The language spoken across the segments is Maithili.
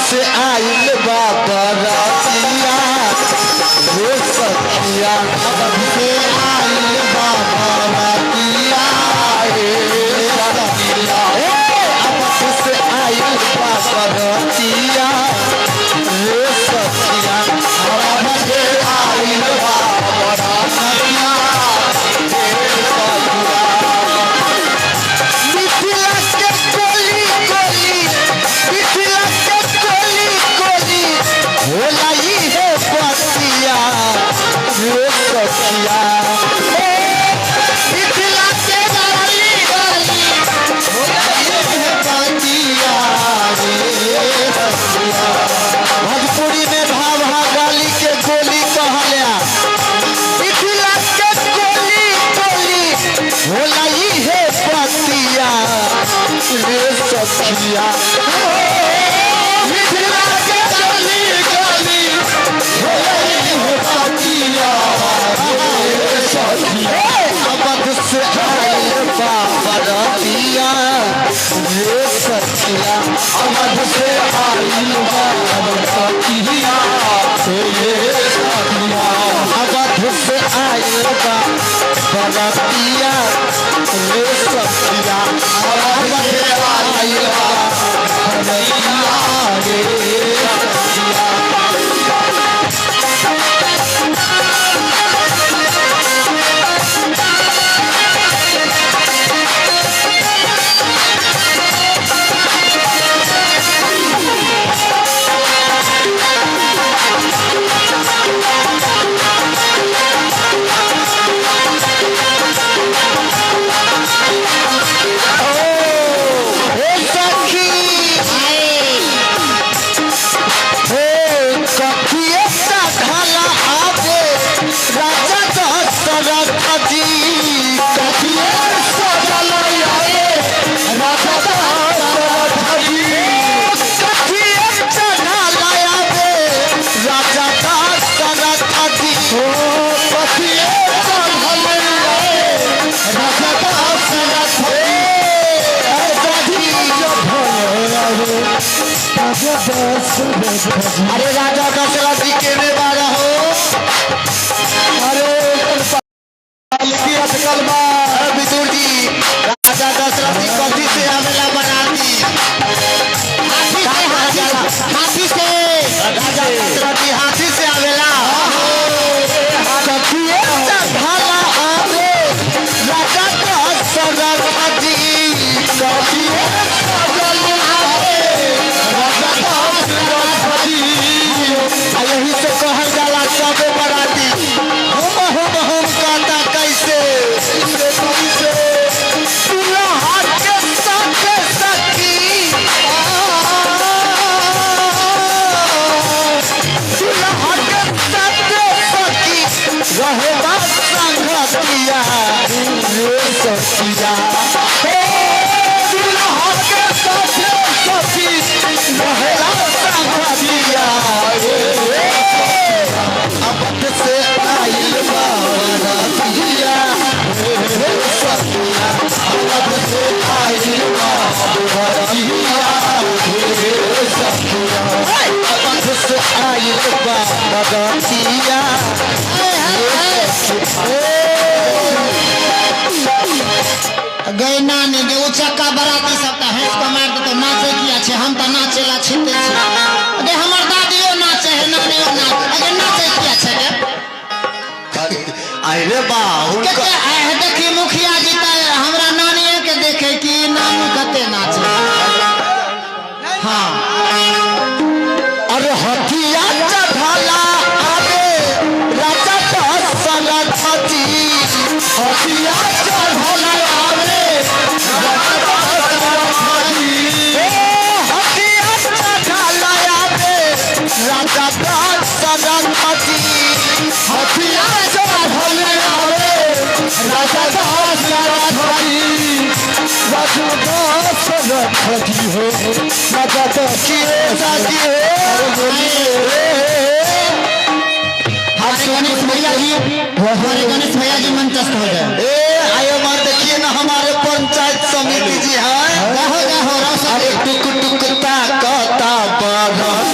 से आइल बा बरतिया रे सखिया, अवध से आइल बा बरतिया रे सखिया, अवध से आइल बा बरतिया रे सखिया, अवध से आइल बा बरतिया रे सखिया। मिथिला के कोली कोली, मिथिला के कोली कोली होला ई है बतिया रे सखिया, मिथिला के कोली कोली होला ई है बतिया रे सखिया। भोजपुरी में भाव हा गाली के गोली कहलिया, मिथिला के कोली कोली होला ई है बतिया रे सखिया, मिथिला के कोली कोली होला ई है बतिया रे सखिया, अवध से आइल बा बरतिया रे सखिया, अवध से आइल बा बरतिया रे सखिया, अवध से आइल बा बरतिया रे सखिया, अवध से आइल बा बरतिया रे सखिया। हे सखी, हे सखी, ढाला आवे राजा दशरथ जी, सखी सजल आवे राजा दशरथ जी, सखी ढाला आवे राजा दशरथ जी, सखी चढ़ल आवे राजा दशरथ जी। अरे राजा दशरथ जी के में बारा हो, अरे पालकी अटकल बा। विदुर जी, राजा दशरथ जी कथी से आवेला बनाती? हाथी से, हाथी से, राजा दशरथ जी हाथी से आवेला। सखी ढाला आवे राजा दशरथ जी, सखी सजल आवे राजा दशरथ जी। यही से कहल जाला सबे बराती हम हम हम कहता कैसे कैसे दुल्हा के साथ सखी, दुल्हा के साथ सखी रहे संगतिया रे सखिया, दुल्हा के साथ सखी रहे संगतिया रे। अवध से आइल बा बरतिया रे सखिया, अवध से आइल बा बरतिया रे सखिया, अवध से आइल बा बरतिया गए नानी गे उ चक्का बराती सब त हंस के मार देतो, नाचे किया छे, हम त नाचेला छिते छे। अगे हमर दादियो नाचे है, नानियो नाचे, अगे नाचे किया छे गे? अरे बा कते आए देखी मुखिया जी त हमरा नानिये के देखे कि नानू कते नाचे। हाँ, अरे हथिया चढ़ला आवे राजा दशरथ जी, हथिया चढ़ला आवे राजा दशरथ जी, हथिया चढ़ला आवे राजा दशरथ जी, हथिया चढ़ला आवे राजा दशरथ जी, राजा दशरथ जी हो, राजा दशरथ जी हो। हमारे गणेश भैया जी, हमारे गणेश भैया जी मंचस्थ हो गए। ए आयो मार देखिए ना हमारे पंचायत समिति जी हैं। जाहो जाहो। अरे टुक टुक ताकता बरतिया।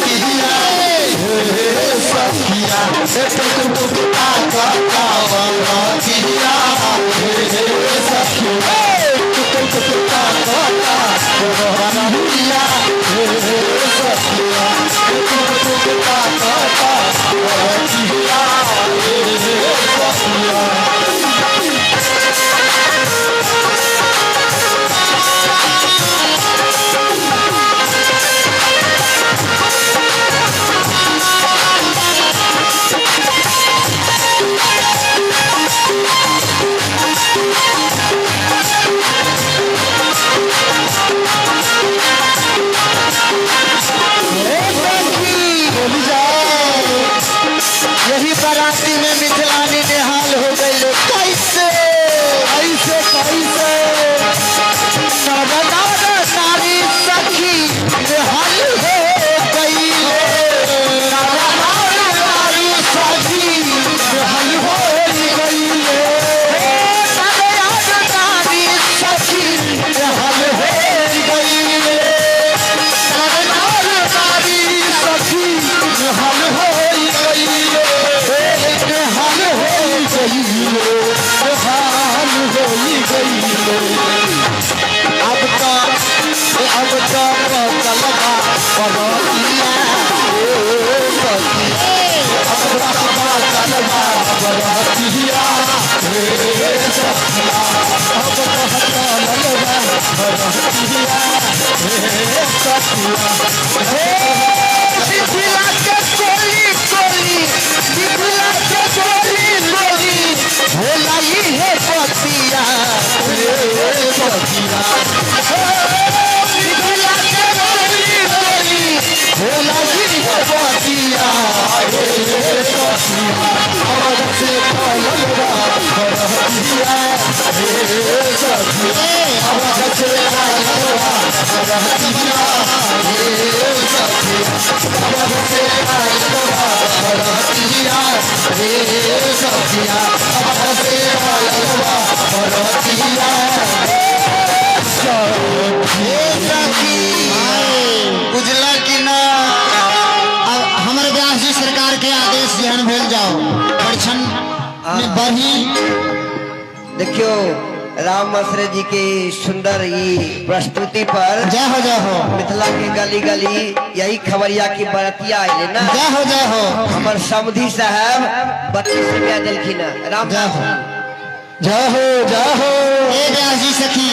से आयल बा बरतिया रे सखिया, कहाँ से आयल बा बरतिया। हे सखी, बुझला कि ना? अब हमर व्यास जी सरकार के आदेश जेहन भेल जाओ परिछन में बढ़ी। देखियो राम आश्रय जी के सुंदर ई प्रस्तुति पर जय हो जय हो। मिथिला के गली गली यही खबरिया की बरतिया आये ना। जय हो जय हो। हमर समधी साहब 32 रुपया दिलखिन है। राम जय हो जय हो जय हो। ए व्यास जी सखी,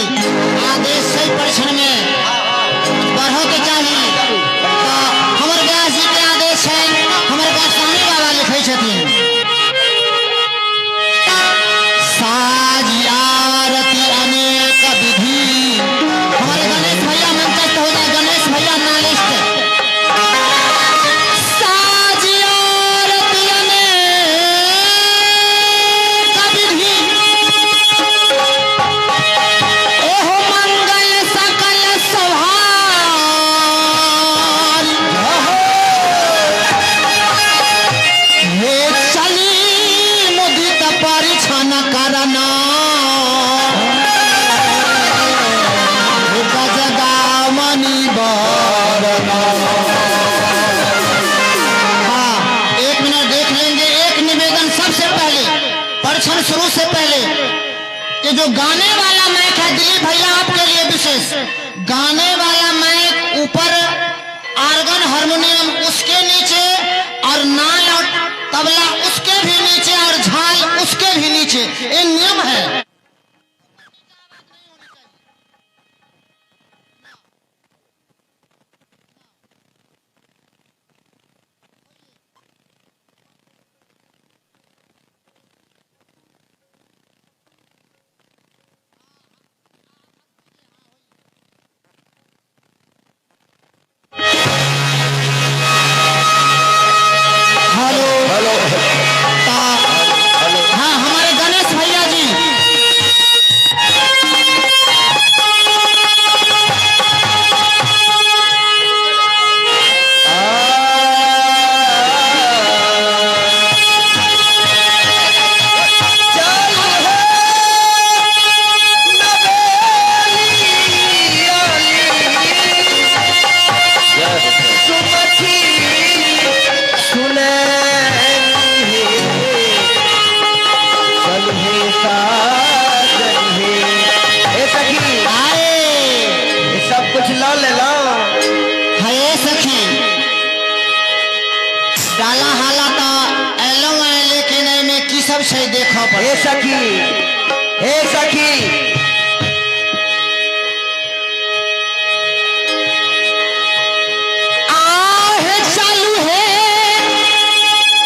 आदेश सही परिछन में बढ़ो के चाही। तो हमर व्यास जी के आदेश है, हमर गोस्वामी बाबा लिखै छथिन साज आरती अनेक विधि। हमारे गणेश भैया मंचस्थ हो जाए, गणेश भैया नालिस्ट। साज आरती अनेक विधि, एहो मंगल सकल सभार। हे चली मुदित परिछन करना, गजगामनी बरना। हाँ, एक मिनट देख लेंगे। एक निवेदन सबसे पहले परिछन शुरू से पहले, ये जो गाने वाला माइक है दिलीप भैया आपके लिए विशेष, गाने वाला माइक ऊपर आर्गन हारमोनियम उसके नीचे, और नाल और तबला उसके भी नीचे, और झाल उसके भी नीचे, ये नियम है। Hello hello. हाँ, हमारे गणेश भैया जी। चल हो नवेली सुमति सुनैनी चल हे साजन हे। हे सखी, आए ये सब कुछ ला ले ला। हे सखी, डाला हाला तो एलो है, लेकिन एमे की सब छै देखऽ पड़त। हे सखी, हे सखी, आहे चालू है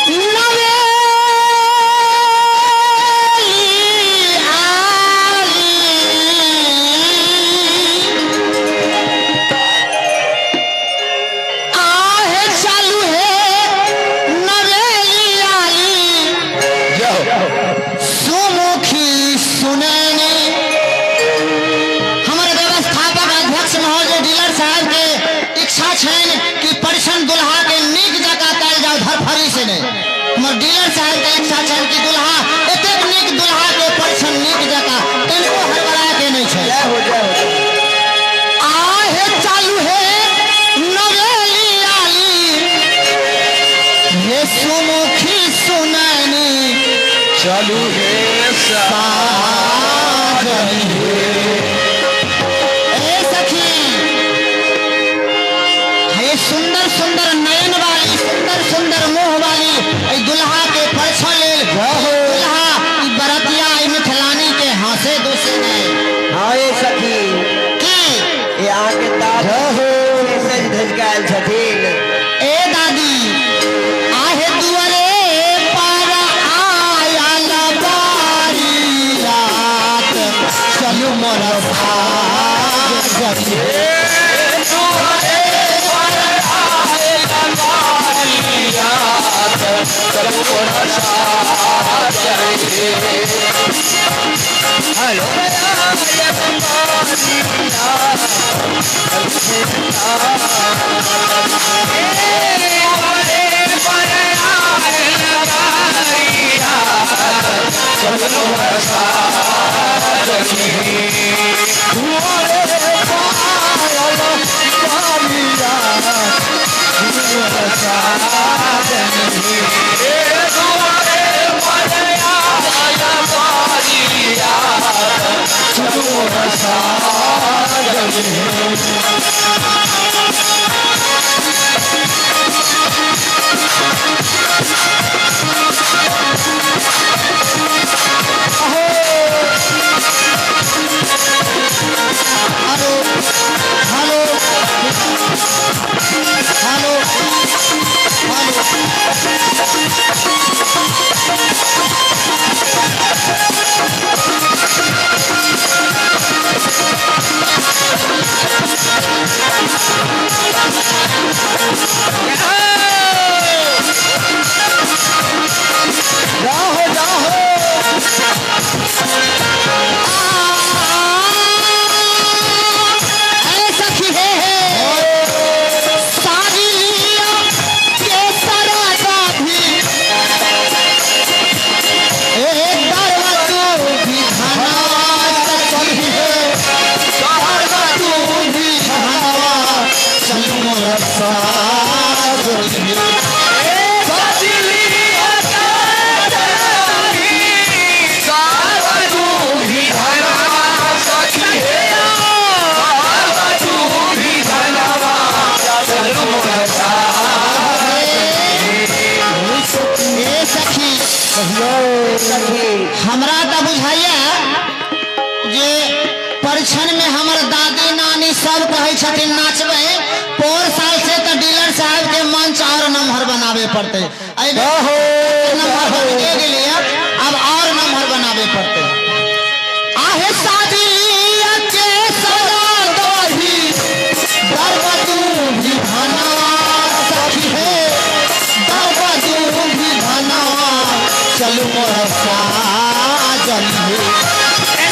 नवेली आली, आहे चालू है नवेली आली, जय हो। सुमुखी सुनैनी। हमर व्यवस्थापक अध्यक्ष महोदय डीलर साहब के इच्छा छनि कि परिछन दुल्हा के नीक जकाँ कयल जाओ, धरफड़ी से नहीं। हमर डीलर साहब के इच्छा छनि कि दुल्हा एतेक नीक दुल्हा के परिछन नीक जकाँ तनिको हड़बड़ा के नहीं छै। जय हो जय हो। आहे चालू है नवेली आली, हे सुमुखी सुनैनी चालू हे साजनी। ए सखी, हे सुंदर सुंदर नयन वाली, सुंदर सुंदर मुंह वाली ए दुल्हा के परछो लेल दुल्हा ई बरतिया ई मिथिलानी के हंसे दोसे ने हाँ ये सखी, की ये अहाँके दादी सज धज के आयल छथिन। ए दादी, आहे दुआरे पर आयल बारियात, चलू मोर साजनी। Hello Hello hello hello hello. जाहो जाहो। ऐ सखी हे हे सारी लिया के सरादा भी ए दरवा तू भी धना सखी हे दरवा तू भी धनवा चल मोर साज ए सखी। सखी। हमरा तऽ बुझाइया जे परिछन में हमर दादी नानी सब कहै छथिन नाचबै। पोर साल से तऽ डीलर साहब के मंच और नमहर बनावे पड़तै। एहि बेर नमहर बनिए गेलैया, अब और नमहर बनावे पड़तै। आहे शादी के सदा दही दरबदू भी धना सखी हे दरबदू भी धना चलू मोर साजन हे। ए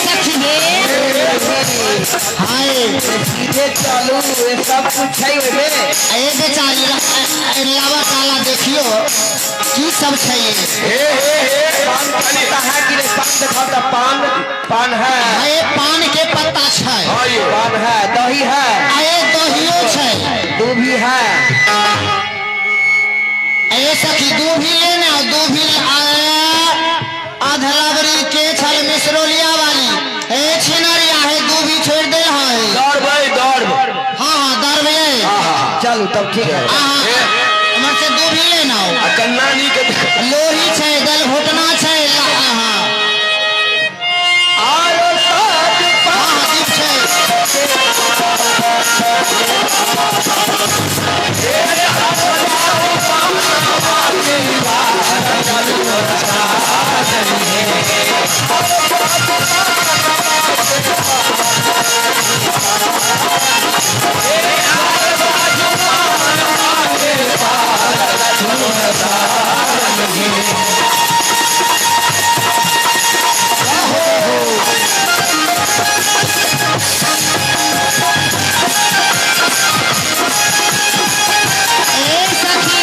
सखी हे हाय। सीधे चलू, ये सब कुछ है ओहिमे। ए बेचारी लावा काला देखियो की सब छै ये। पान पत्ता है कि नहीं? पान दिखाओ तो, पान पान है। ए पान के पत्ता छै। पान है, दही है। ए दहियो छै। दूभी है। ए सखी दूभी ले ना दूभी अधलबरी के छल मिसरोलिया वाली ए छिनरिया है दूभी छोड़ दे है। दौड़बै दौड़। हाँ हाँ दरबे। चलू तब ठीक है। हमर से दूभी ले ना। आ कन्नानी के लोही छै दल घोटना छै हाँ। आरो सात हाँ हाँ दीप छै। ए सखी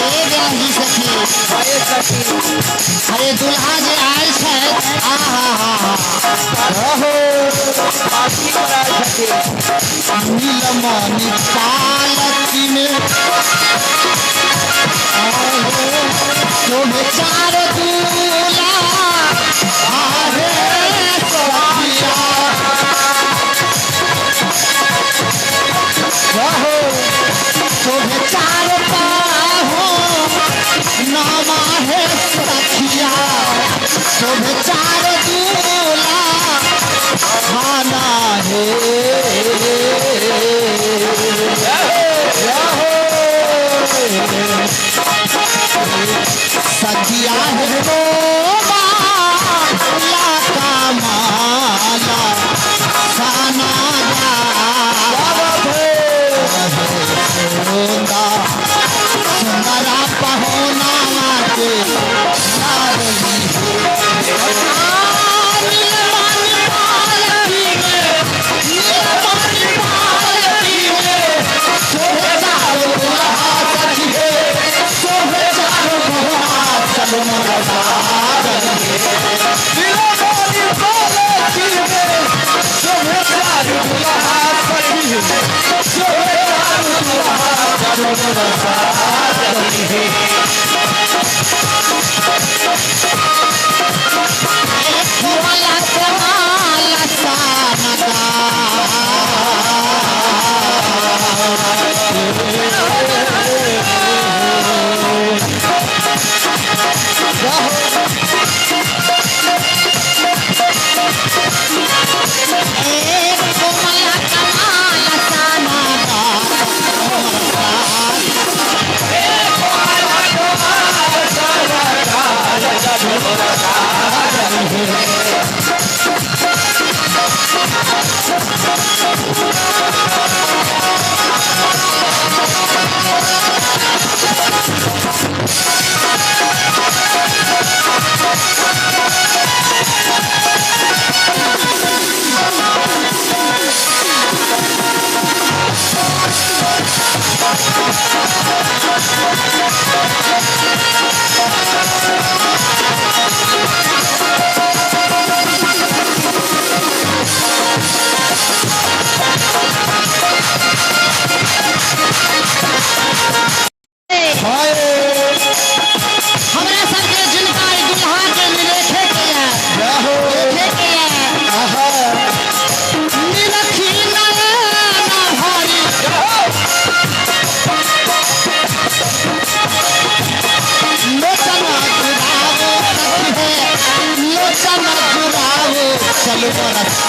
ए ब्याही सखी। अरे सखी। अरे दुल्हा जे आयल छै आ हा हा हा। रहो पार्टी कराय छथिन। नीलमणि पालकी में शोभे चार दूल्हा आहे सखिया। रहो शोभे चार पाहो नामा है सखिया। शोभे चार दूल्हा खाना है। सखिया है माला का माला साना सुंदरा सुंदरा पहोना के लाडली।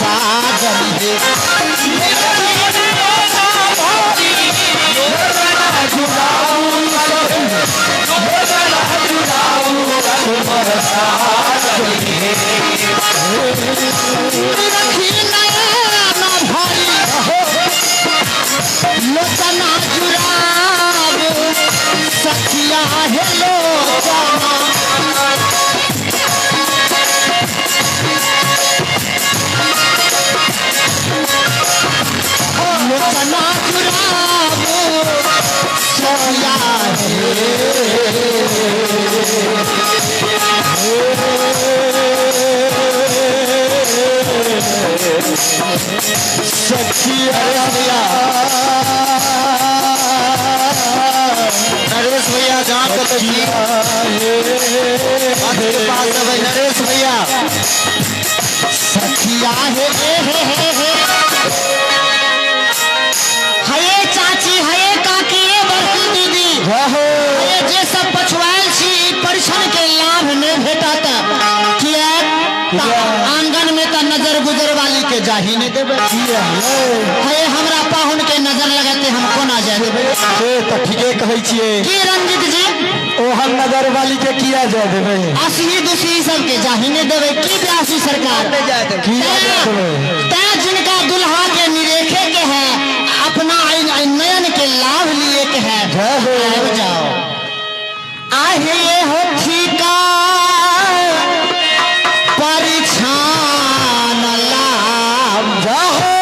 साजन हे। लोचना जुड़ाब सखिया हे लोचना। लोचना जुड़ाब सखिया सखिया। नरेश भैया जान तो के पास है नरेश भैया। सखिया हे हे हे हे हे चाची हे काकी हे बड़की दीदी हे जे सब पछुआल छी परिछन के लाभ नहीं भेटत किएक आंगन में त नजर गुजर वाली के जाही नहीं देबै। हे हमरा पाहुन के नजर लगते हम कोना जाय देबै। से त ठीके कहै छियै की रंजित जी ओहन नजर वाली के किया जाय देबै। असही दुसही सबके जाही नहीं देबै। की ब्यासी सरकार किया जाय देबै। तैं जिनका दुल्हा के निरेखे के है अपना नयन के लाभ लिए के है आब जाओ। आहे हो ठीका परिछान लाभ जाहो।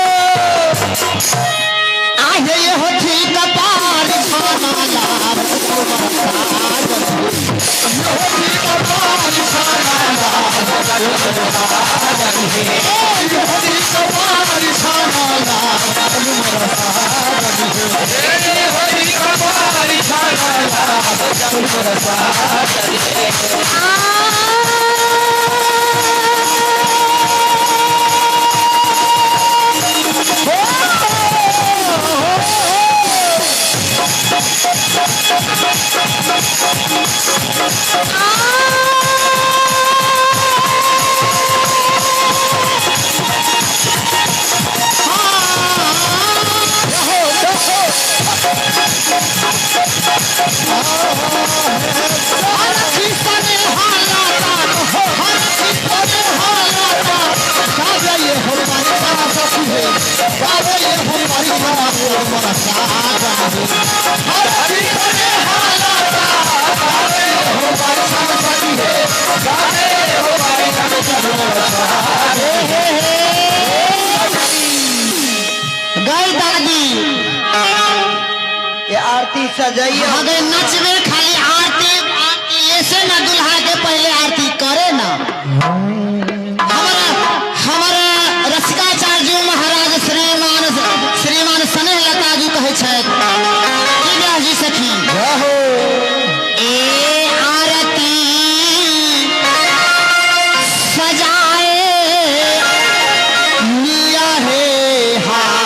आहे हो ठीका परिछान लाभ गई दादी ये आरती सजाइए। अगर नचबे खाली आरती आरती ऐसे ना दुल्हा के पहले आरती करे ना। हमारा हमारा रसिकाचार्य महाराज श्रीमान श्रीमान स्नेह लता जी कहै छथि की व्यास जी सखी ए आरती सजाए लिया हे हार।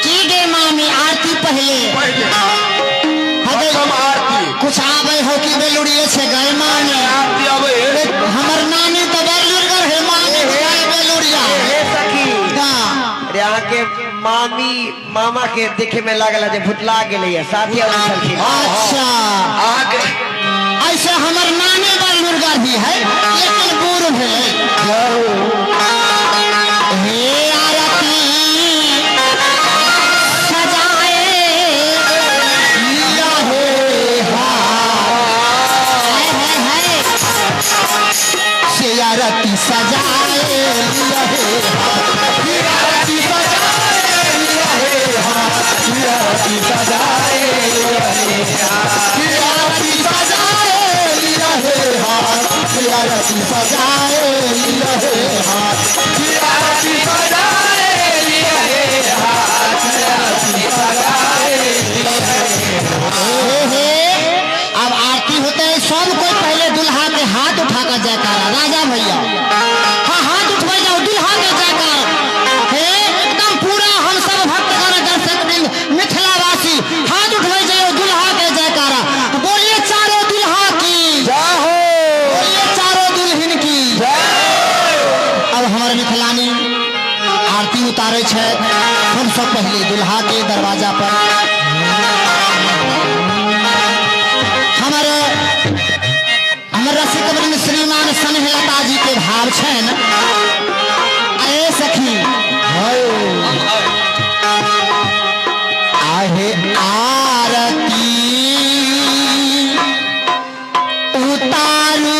की गे मामी आरती पहले कुछ आवे हो कि बेलुड़िए से गए मामी। हमर नानी तो बेलुड़गर है मामी बेलुड़िया। हे सखी रे अहाँ के मामी मामा के देखे में लागल जे भुतला गेलै साथी आबै छलखिन। अच्छा ऐसे हमर नानी बेलुड़गर भी है लेकिन बूढ़ भेलै। हे आरती सजाए लिया हे हार। है से आरती सजाए लिया हे हार। आरती सजाए लिया हे हार। आरती सजाए लिया हे हार। आरती सजाए लिया हे हार। आरती सजाए लिया हे हार। आरती सजाए लिया हे हार। आरती सजाए लिया हे हार। अब आरती होते है सब कोई पहले दुल्हा के हाथ उठाकर जयकारा। राजा भैया हाँ हाथ उठवा जाओ दुल्हा के जयकारा हे एकदम पूरा। हम सब भक्तगण दर्शक वृंद मिथिलावासी हाथ उठवा जाओ दुल्हा के जयकारा। बोलिए चारों दुल्हा की जय हो। उतारे छे सबसे पहले दुल्हा के दरवाजा पर। हमारे हमर रसिक वृंद श्रीमान स्नेहलता जी के भाव छन। अरे सखी आहे आरती उतारू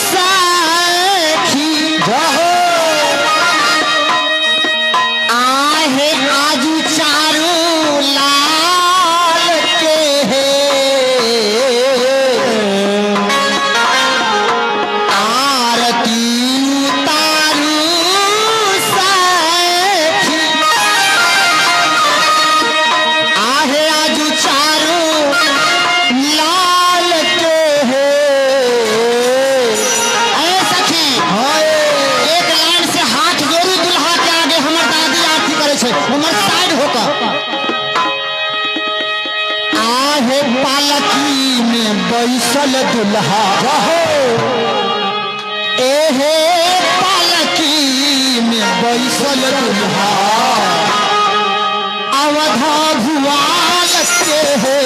सखी आहे आजू चारू लाल के आरती उतारू सखी आहे आजू चारू लाल के ए सखी एक लाइन से हाथ जोड़ी दुल्हा के आगे हमर दादी आरती करे छे हमर साइड होकर आहे पालकी में बैसल दुल्हा एहे पालकी में बैसल दुल्हा अवधा भुआल के हे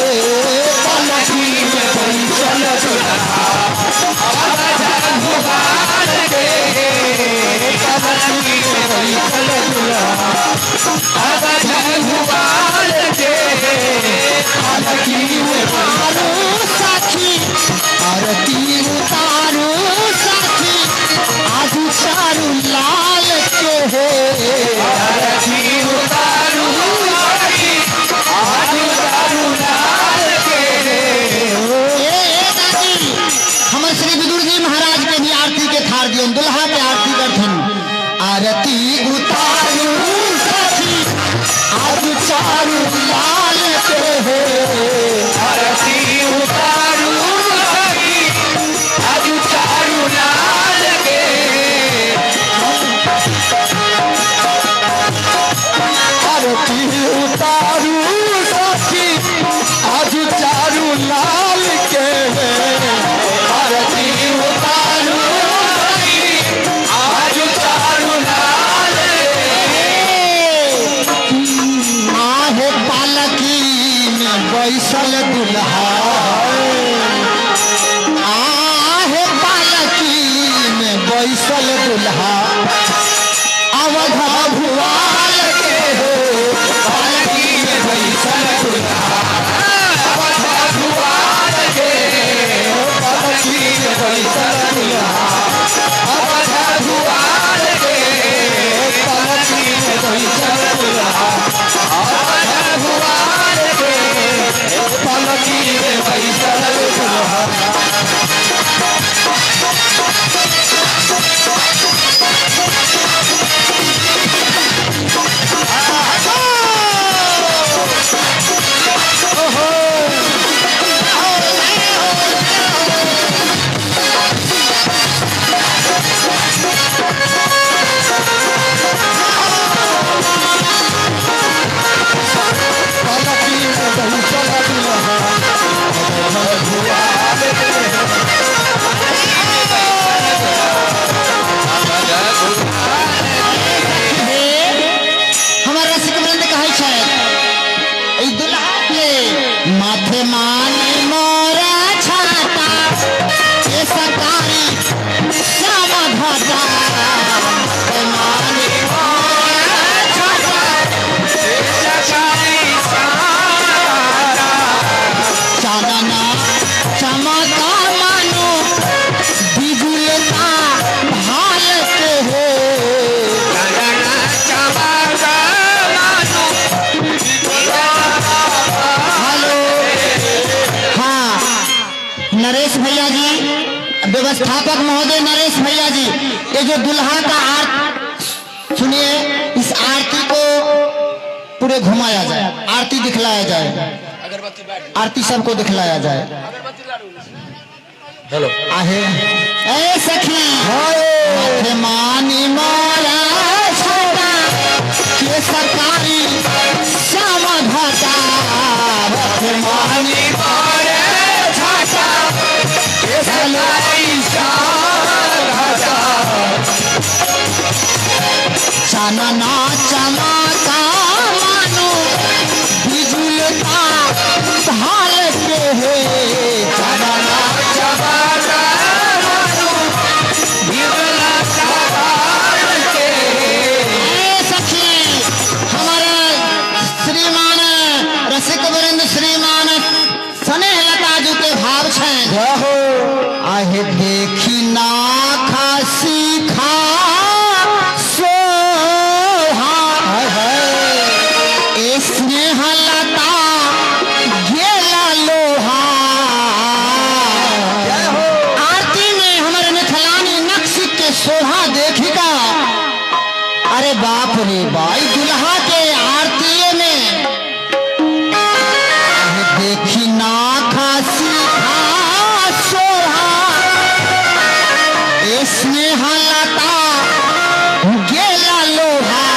पालकी में बैसल दुल्हा अवधा भुआल के पालकी में बैसल दुल्हा अवधा भुआल के पालकी में उतारू साथी आरती उतारू साथी आजू चारू लाल के हे आरती उतारू साथी आजू चारू लाल के। ए दादी हमर श्री विदुर जी महाराज के भी आरती के थार दियो दुल्हा के आरती करथिन। आरती उतारू साथी आजू चारू लाल के हे आरती उतारू सखी आजू चारू लाल के। आरती उतारू सखी आजू चारू लाल के आरती उतारू सखी आजू चारू लाल के। आहे पालकी में बैसल दुल्हा आहे पालकी में बैसल दुल्हा अवधा भुआल के पालकी में बैसल दुल्हा अवधा भुआल के। पालकी में बैसल दुल्हा अवधा भुआल के। पालकी में बैसल दुल्हा अवधा भुआल के। पालकी में बैसल दुल्हा। पालकी में बैसल दुल्हा हमर रसिक वृंद कहै छै ई दुल्हा के माथे मानी मोरा छाता ए सरकारी श्याम घटा माथे मानी मोरा छाता चानना चमका मानो बिजुलता भाल के हो। हेलो हाँ नरेश भैया जी व्यवस्थापक महोदय नरेश भैया जी ये जो दुल्हा का आरती सुनिए इस आरती को पूरे घुमाया जाए आरती दिखलाया जाए आरती सबको दिखलाया जाए। हेलो आहे ए सखी माथे मानी मोरा छोटा के सरकारी श्याम घटा माथे मानी मारे छाता के सरकारी श्याम घटा चानना देखी का अरे बाप रे भाई दुल्हा के आरतीये में देखी ना खासी सोहा स्नेह लता गेला लोहा।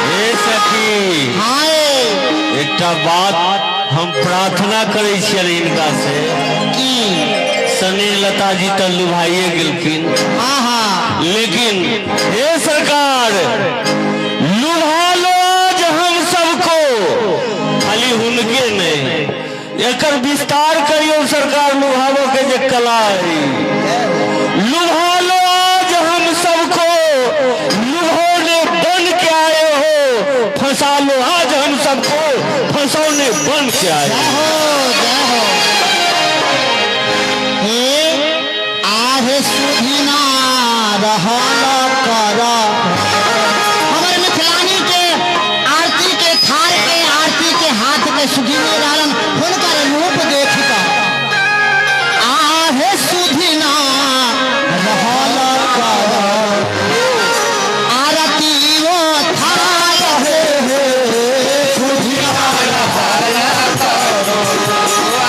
हे सखी हाय एकटा बात हम प्रार्थना करै छियनि हिनका से की स्नेह लता जी तऽ लुभाइए गेलखिन। हाँ हाँ लेकिन हे सरकार लुभा लो आज हम सबको, खाली हुनके नहीं, एकर विस्तार करियो सरकार लुभावो के जे कला है। लुभा लो आज हम सबको, लुभौने बन के आए हो, फंसा लो आज हम सबको, फंसौने बन के आए जय हो जय हो। हे आहे सुधिना रहल कर हमर मिथिलानी के आरती के थार के आरती के हाथ के सुधिने रहलन हुनकर रूप देख कर आहे सुधिना रहल कर आरती वो थार हे सुधिना रहल कर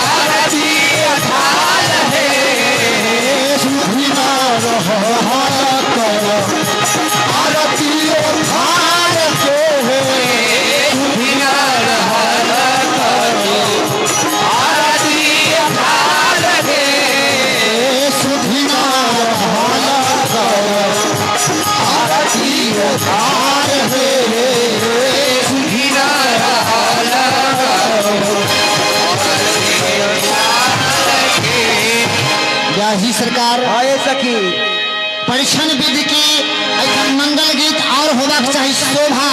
आरती थार हे सुधिना रहल कर आरती थार हे सुधिना रहल कर आरती थार हे सुधिना रहल कर आरती थार हे सुधिना रहल कर। जी सरकार हाँ ये सखी परीक्षण विधि की एखन मंगल गीत और होबाक चाही शोभा।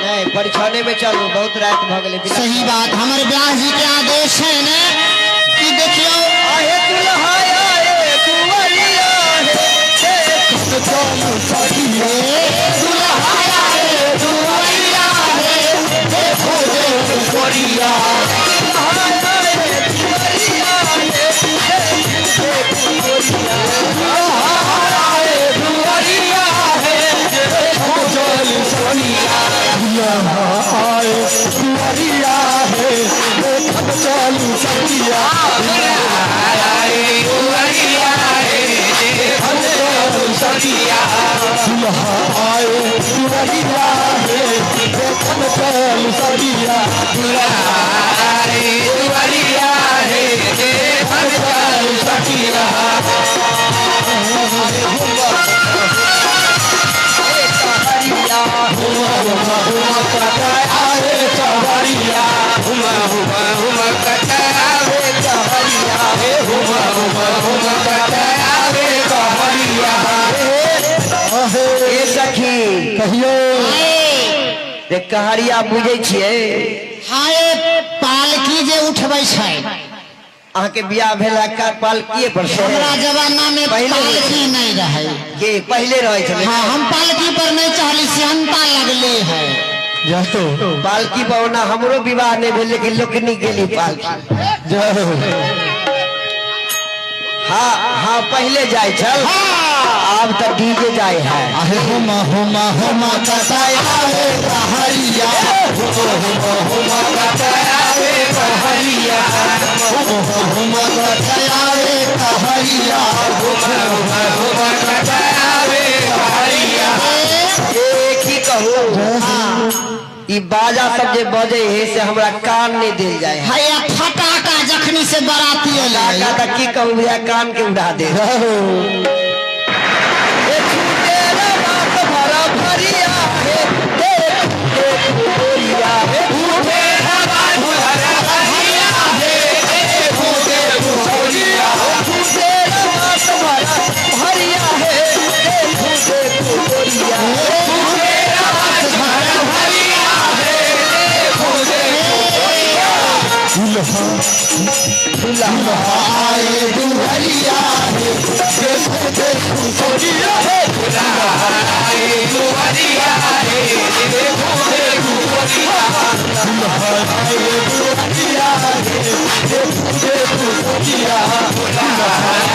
नहीं परीक्षणे में चलू बहुत रात भ गेलै। सही बात हमर व्यास जी के आदेश है ने कि देखियो आहे दुल्हा आए दुवरिया हे चलू सखी दुल्हा आए दुवरिया हे देखो देखो गोरिया आए दुआरिया हे देखत चलू सखिया आए दुआरिया हे देखत चलू सखिया दुल्हा आए दुआरिया हे देखत चलू सखिया दुल्हा आए दुआरिया हे देखत चलू सखिया। हुमा हुमा हुमा कटाए चवरिया हुमा हुमा हुमा कटाए चवरिया हुमा हुमा हुमा कटाए चवरिया। ए सखी कहियो जे कहरिया बुझै छियै। हाय पालकी जे उठबै छै अहाँ के बियाह भेला का पालकीए पर हमरा जमाना में पालकी नहीं रहे के पहले रहे छलै। हाँ हम पालकी पर नहीं चढ़ली सेहनता लगले है जतो पालकी पर ओना हमरो विवाह नहीं भेल लेकिन लोकनी गेली पालकी। हाँ हाँ पहले जाय छल आब तऽ डीजे जाय है। आहे हुमा हुमा हुमा कटाए कहरिया हुमा हुमा हुमा कटाए कहरिया हुमा हुमा कटाए कहरिया हुमा हुमा हुमा कटाए कहरिया। ए की कहू ई बाजा सब जे बजे है से हमरा कान नहीं देल जाए है। हैया फटाका जखनी से बराती एलै फटाका तऽ की कहू भैया कान के उड़ा दे। ए छूटे रे बात भरा भरिया हे देख देख गोरिया हे छूटे रे बात भरा भरिया हे देख देख गोरिया छूटे रे बात भरा भरिया हे देख देख गोरिया छूटे रे बात भरा भरिया हे देख देख गोरिया। दुल्हा दुल्हा आए दुल्हरिया हे देखो देखो गोरिया हे दुल्हा आए दुल्हरिया हे देखो देखो गोरिया दुल्हा आए दुल्हरिया हे देखो देखो गोरिया दुल्हा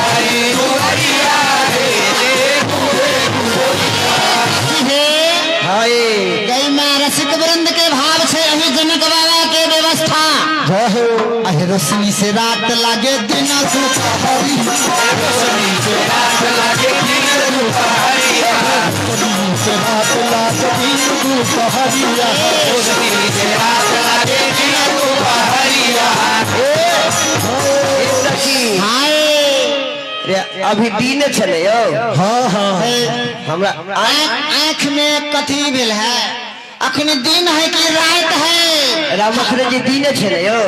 आए दुल्हरिया हे देखो देखो गोरिया। रोशनी से रात लागे दिन दुपहरी, रोशनी से रात लागे दिन दुपहरिया, रोशनी से रात लागे दिन दुपहरिया, रोशनी से रात लागे दिन दुपहरिया। हाय रे अभी दिन छले यौ। हाँ हाँ हमरा आँख में कथी भेल है? अखनी दिन है कि रात है? रामचंद्र जी दिन छले यौ।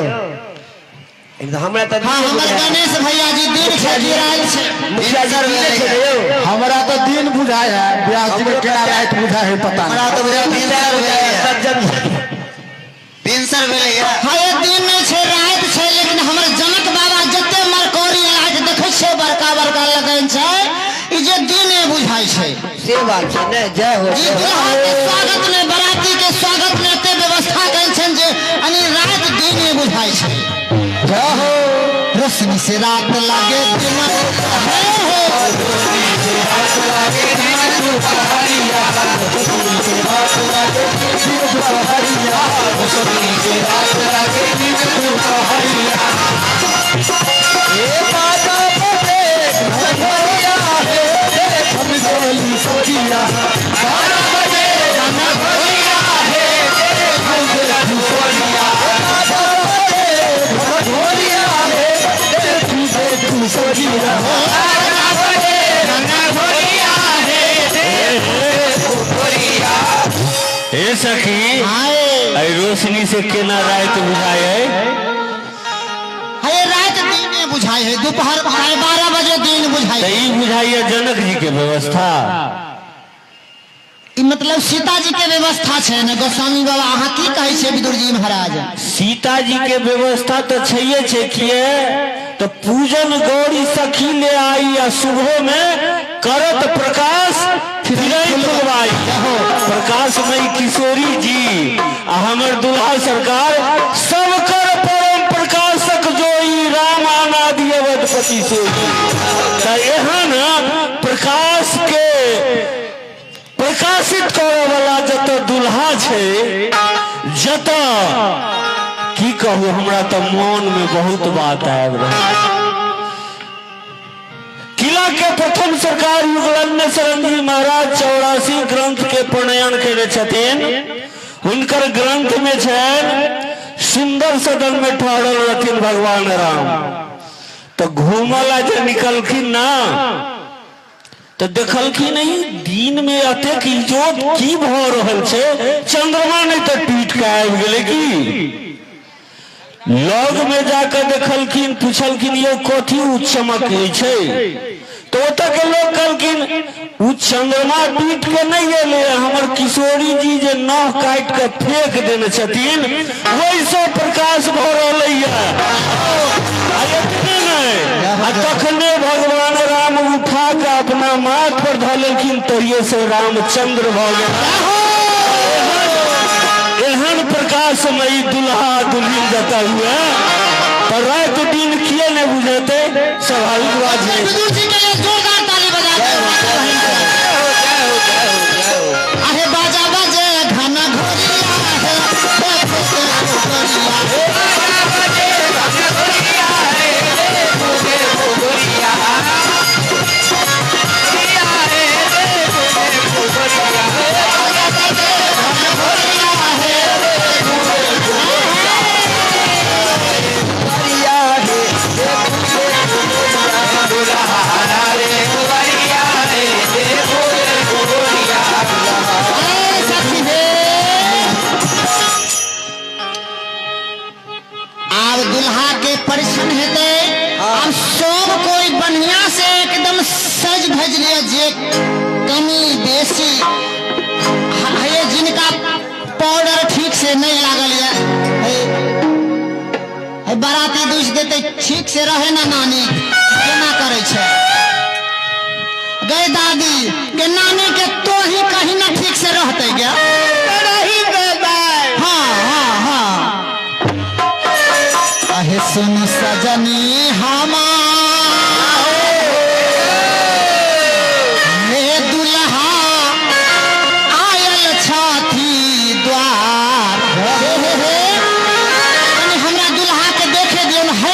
हमरा त हाँ, हमर गणेश भैया जी दिन छै कि रात छै? मुखिया जी दिन छले यौ। हमरा तो दिन बुझाय है, ब्यास जी के केना रात बुझाय है पता हमरा नहीं। तो बुझाय भिनसर भेलै सज्जन भिनसर भेलै। हाँ, ये दिन नहीं छै रात छै, लेकिन हमर जनक बाबा जते मरकोरी लाइट देखै छियै बड़का बड़का लगन छै, ई जे दिने बुझाइ छै। से बात छै ने। जय हो। जी दुल्हा के स्वागत में, बराती के स्वागत में एते व्यवस्था कयल छनि जे अनी रात दिने बुझाइ छै। जय हो। रोशनी से रात लागे दिन हे हो। हे सखी, हाय अइ रोशनी से केना रात बुझाय है? हे रात दिने बुझाइ है, दोपहर 12:30 बजे दिन बुझाइ तऽ है। ई बुझाइए जनक जी के व्यवस्था। ई मतलब सीता जी के व्यवस्था छै ने गोस्वामी बाबा? अहाँ की कहै छियै विदुर जी महाराज? सीता जी के व्यवस्था तऽ छैये छै, किए तऽ पूजन गौरी सखी ले आई आ सुबह में करत प्रकाश फिरै फुलवाई। प्रकाशमयी किशोरी जी आ हमर दुल्हा सरकार सब कर परम प्रकाशक जोई राम अनादि अवधपति सोई। तऽ एहन प्रकाश के प्रकाशित करे वाला जतऽ दुल्हा छै, जतऽ की कहू, हमरा तऽ मन में बहुत बात आबि रहल। किला के प्रथम सरकार युगलन्य शरण जी महाराज 84 ग्रंथ के प्रणयन केने छथिन। हुनकर ग्रंथ में छनि सुंदर सदन में ठहरल रहथिन भगवान राम। तो घूमला जे निकलखिन ना तो देखलखिन नहीं दिन में अतेक इजोत की भऽ रहल छै, चंद्रमा नहीं तो टूट के आबि गेलै की। लग में जाकर देखलखिन, पूछलखिन यौ कथी उ चमक छै? तो ओतऽ के लोग कहलखिन उ चंद्रमा टूट के नहीं एलै, हमर किशोरी जी जे नह काटि के फेंक देने छथिन ओहिसँ प्रकाश भऽ रहलैया। आ एतने नहि, आ तखने भगवान राम उठा के अपना माथ पर धऽ लेलखिन, तहिये से रामचंद्र भऽ गेल। एहन प्रकाशमयी दुल्हा दुल्हिन जतऽ हुए तऽ राति दिन किए नहि बुझेतै, स्वाभाविक बात छै। विदुर जी के लिए जोरदार ताली बजा दो। अहे बाजा बजे घना घोरिया है, देखो देखो गोरिया है। ए सखी हे, आब दुल्हा के परिश्रम हेतै, आब सब कोई बढ़िया से एकदम सज धज लिअ, जे कमी बेसी हे जिनका पाउडर ठीक से नहीं लागल ये, हे बाराती दूस देतै ठीक से रहे ना नानी, केना करै छै गए दादी के नानी के तो ही कहीं ना ठीक से रहते गया। हाँ हाँ हाँ अहे सुन सजनी हमार, हे दुल्हा आयल छथि द्वार। हे हे हे, कनि हमरा दुल्हा के देखे दियौ न, है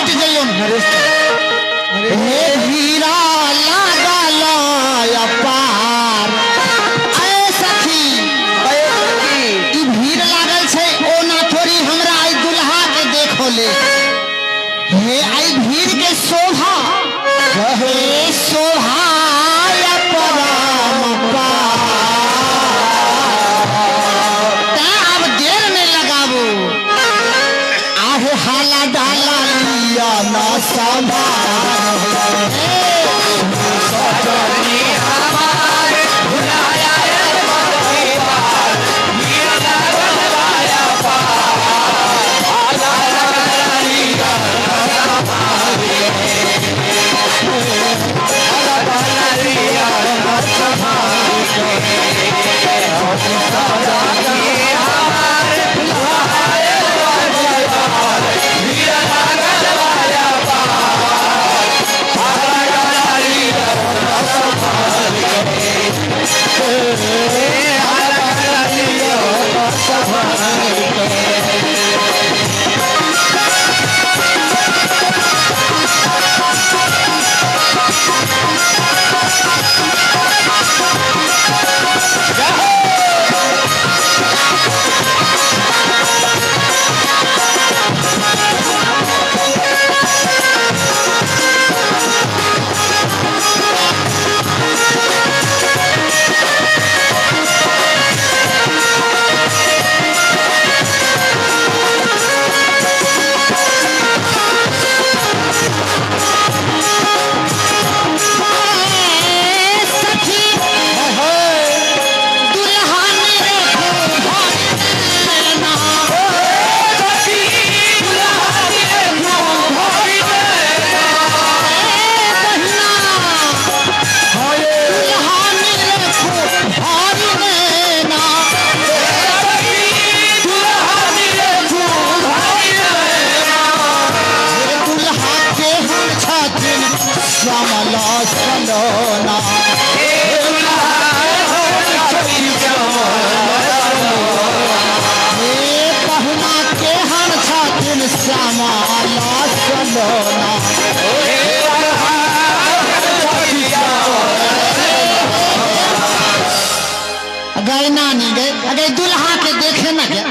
गे नानी गे, अगे दुल्हा के देखे न गे,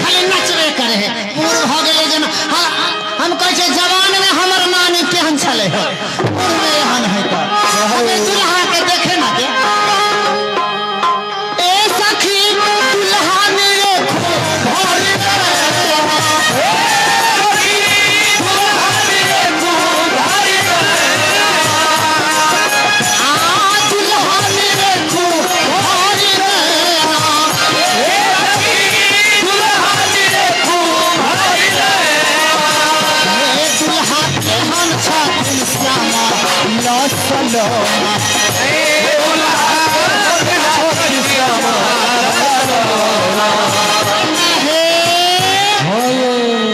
खाली नचबे करे है, बूढ़ भऽ गेलै जेना। हम कहै छियै जवान में हमर नानी केहन छलै है, बूढ़ में एहन है तऽ अगे दुल्हा के देखे न गे। ए सखी दुल्हा मेरे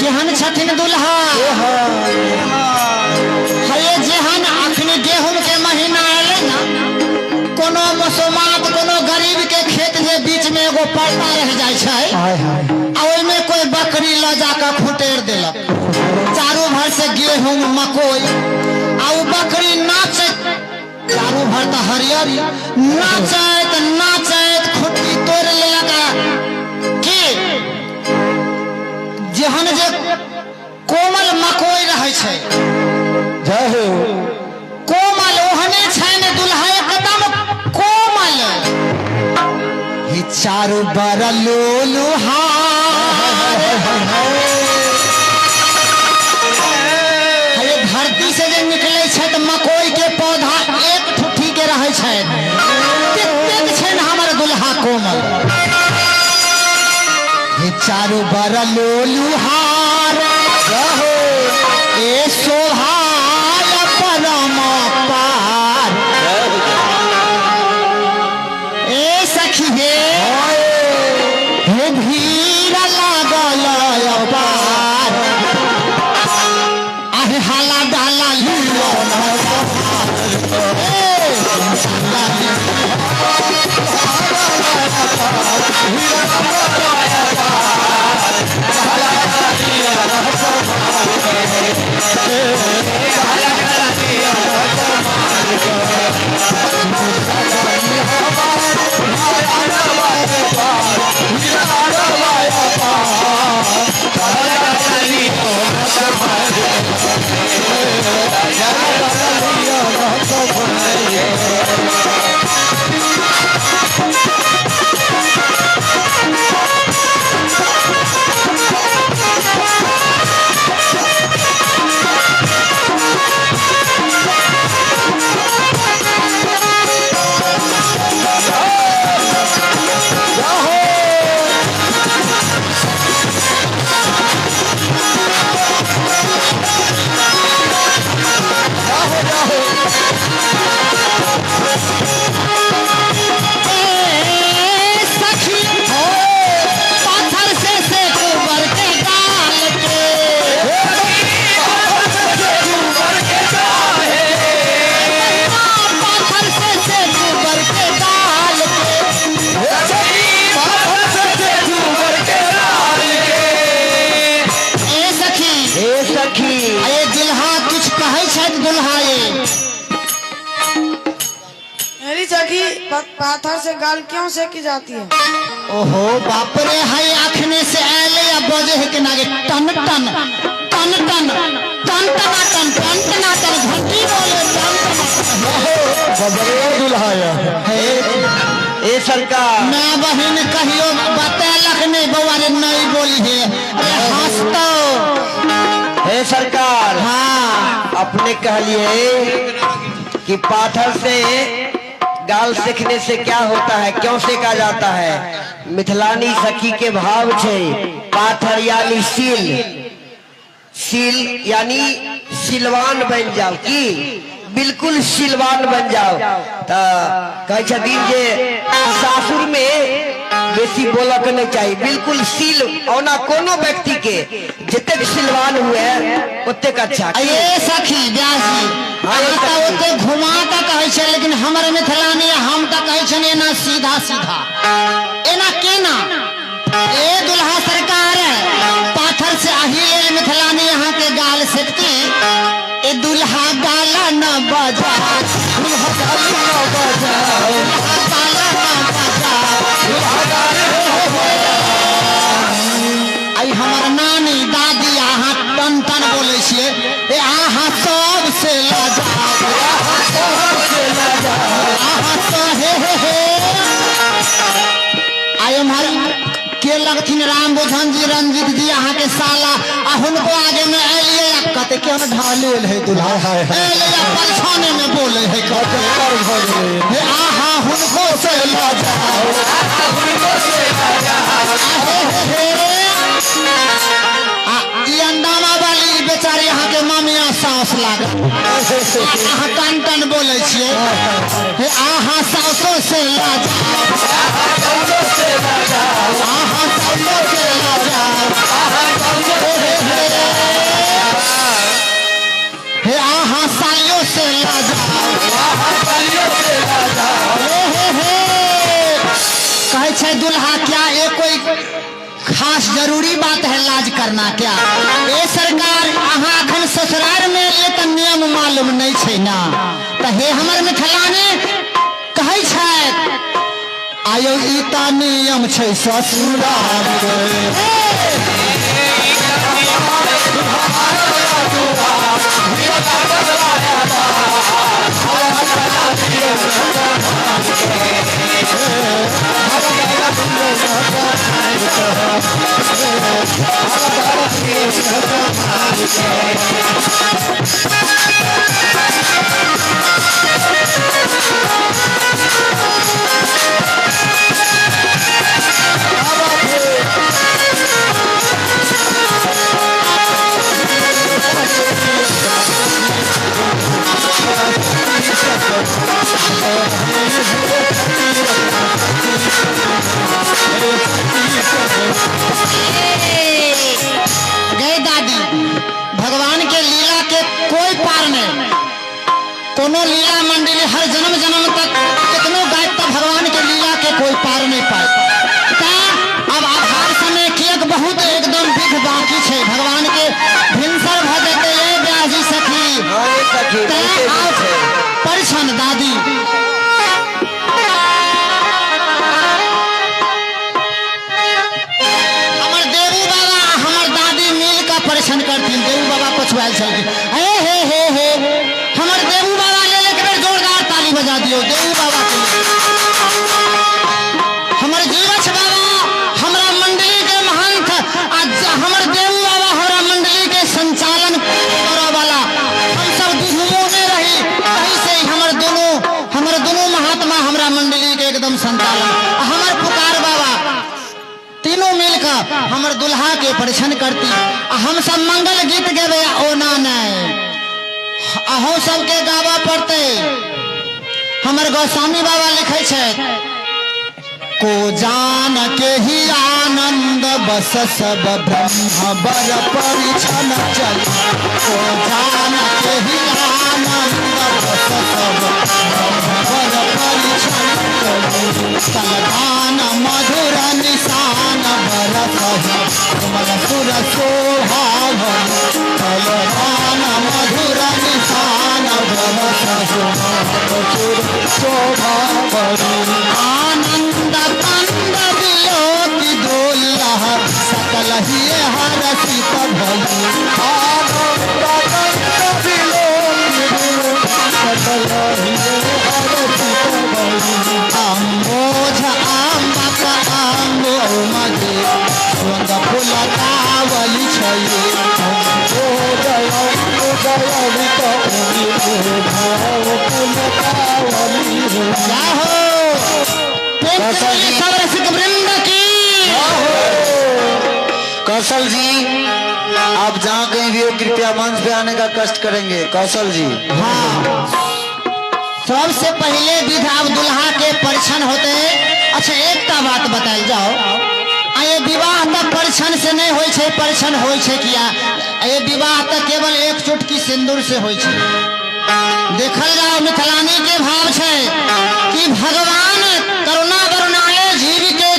केहन छथिन दुल्हा हे, जेहन अखन गेहूं के महीना एलै ना, कोनो मसोमात कोनो गरीब के खेत जे बीच में एगो पड़ता रह जाइ छै, आ ओहिमे कोई बकरी ल जाकर खुटेर देलक, चारू भर से गेहूं मकोई, आ उ बकरी नाचे, चारू भर तऽ हरियरी, नाचैत नाचैत खुट्टी तोड़ि लेलक। की जेहन जे कोमल मकोई रहै छै, जय हो, कोमल ओहने छै ने दुल्हा एकदम कोमल। हे चारू बर लोलुहार, हे धरती से जे निकले छै तऽ मकोई के पौधा एक ठुठी के रहै छै, ततेक छै ने हमर दुल्हा कोमल। हे चारू बर लोलुहार, ए शोभाय परम पार, ए सखी हे, हे भीड़ लागल अपार, आहे हाला डाला लियो सखी पाथर से कुबर के डाल के, पाथर से कुबर के डाल के, ए सखी, हे सखी, अरे दुल्हा कुछ कहै छथि दुल्हा ये। मेरी सखी पाथर से गाल क्यों सेकी जाती है? ओहो बाप रे, है अखने से आयल या बजे है के नागे टन टन टन टन टन टना टन टन टना टन घंटी बोले टन टना। बबरिया दुल्हा हे ए सरकार, ना बहिन कहियो बतेलक नहीं बौआ रे, नहीं बोली है, अरे हंसतो। हे सरकार, हाँ अपने कहलिए कि पाथर से गाल सेकने से क्या होता है, क्यों सेका जाता है? मिथिलानी सखी के भाव छे पाथर यानी सील, सील यानी सिलवान बन जाओ, की बिल्कुल सिलवान बन जाओ। तो कहै छथिन जे सासुर में बेसी बोलऽ के नहीं चाहिए, बिल्कुल सील। ओना कोनो व्यक्ति के जतेक सिलवान हुए ओतेक अच्छा। ये सखी व्यास जी, हाँ, ये अहाँ तऽ सखी। ओते घुमा कऽ कहै छै, लेकिन हमर मिथिलानी हम तऽ कहै छियनि एना सीधा सीधा, एना केना। ए दुल्हा सरकार, पाथर से अही लेल मिथिलानी अहाँ के गाल सेकती, ए दुल्हा गाला न बजा, दुल्हा गाला न बजा, दुल्हा गाला न बजा। के लगथिन राम बोधन जी रंजीत जी अहाँ के साला आ हुनको आगे में एलिए आ कते के हम ढालेल है दुल्हा एलिए आ परछाने में बोले है कते हे आहा हुनको से लाजाओ हुनको से लाजाओ हे आ ई अंडामा वाली बेचारी अहाँ के मामिया सास लागल अहाँ टन टन बोले छियै हे आहा सासो से लाजाओ आहा सासो से लाजाओ हे आहा सालियों से लाजाओ हे हे हे कहै छै दुल्हा क्या ये कोई खास जरूरी बात है लाज करना क्या? ए सरकार अहाँ अखन ससुराल में एलियै तऽ नियम मालूम नहीं छै ना। तऽ हे हमर मिथिलानी कहै छथि आयो ई तऽ नियम छै ससुराल के। गए दादी भगवान के लीला के कोई पार नहीं। कोनो लीला मंडली हर जन्म जन्म तक कितनो गायब तक भगवान के लीला के कोई पार नहीं पाए। अब आधार समय कियक बहुत एकदम विध बाकी छे भगवान के भिनसर भ जेतै ये ब्याजी सखी। परिछन दादी हमर देवू बाबा हमर दादी मिल का परिछन करथिन। देवू बाबा पछुआल छलखिन। हे हे हे हे हमर देवू बाबा लेल एक बेर जोरदार ताली बजा दियो देवू बाबा के लिए। हमर जीवछ बाबा हमरा मंडली के महंत आ हमर देवू बाबा हमरा मंडली के संचालन करे वाला। हम सब दुहुमो में रही कहीं से हमर दोनों महात्मा हमरा मंडली के एकदम संचालन। हमर पुकार बाबा तीनों मिलकर हमर दुल्हा के परिछन करती। हम सब मंगल गीत गेबे ओना नहीं अहो सबके गावा पड़ते। हमर गोस्वामी बाबा लिखे छथि को जान के ही आनंद बस सब ब्रह्म बर परिछन चल। को जान के ही आनंद बस सब ब्रह्म बर परिछन चल। सलगान मधुर निशान बरसहि कमल सुर शोभावन। सलगान मधुर निशान बरसहि सुर शोभावन। आनंद कंद बिलोकी दोल्लह सकल ही हरसित भई। आनंद कंद बिलोकी सकल ही हरसित भई। अम्बोझ आम्बक आम्बो मगे सुगंध फुलतावली छई। सब रसिक वृंद की। कौशल जी आप जहाँ कहीं भी हो कृपया मंच पे आने का कष्ट करेंगे। कौशल जी हाँ सबसे पहले विध अब दुल्हा के परिछन होते। अच्छा एकटा बात बतायल जाओ ये विवाह तक परिछन से नहीं होई छे। परिछन होई छे किया ये विवाह तक केवल एक चुटकी सिंदूर से होई छे। देखल जाओ मिथिलानी के भाव छे कि भगवान करुणा वरुणाले जीव के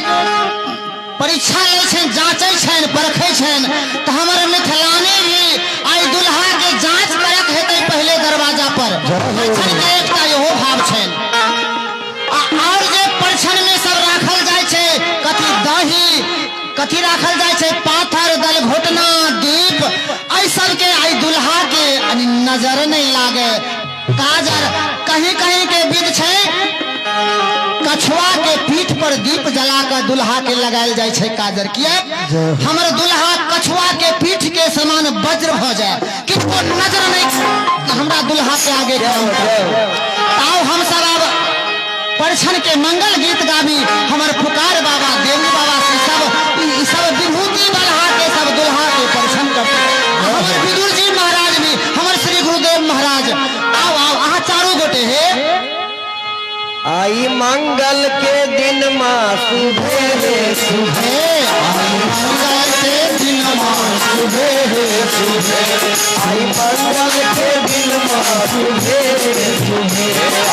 परीक्षा लै छनि जांचै छनि परखै छनि। तऽ हमर मिथिलानी भी आइ दुल्हा के जांच परख हेतै पहले दरवाजा पर। परिछन के एकटा इहो भाव छनि। और जे परिछन में सब राखल जाइ छै कथी दही कथी राखल जाइ छै पाथर दल घोटना दीप एहि सबके आइ दुल्हा के नजर नहीं लागे। काजर कहीं कहीं के विध छै। कछुआ के पीठ पर दीप जला कऽ दुल्हा के लगायल जाइ छै काजर। किया? हमर दुल्हा कछुआ के पीठ के समान वज्र भऽ जाय, किनको नजर नहीं हमरा दुल्हा के आगे काम करे। आओ हम सब आब परछन के मंगल गीत गाबी। हमर पुकार बाबा, देवी बाबा से सब ई सब विभूति बलहा के सब दुल्हा के परछन करते। हमर विदुर जी महाराज भी, हमर श्री गुरुदेव महाराज, आओ आओ अहाँ चारू गोटे हे। आई मंगल के दिन माँ सुबह हे सुबह, आई मंगल के दिन माँ सुबह हे सुबह, आई मंगल के दिन माँ सुबह हे सुबह।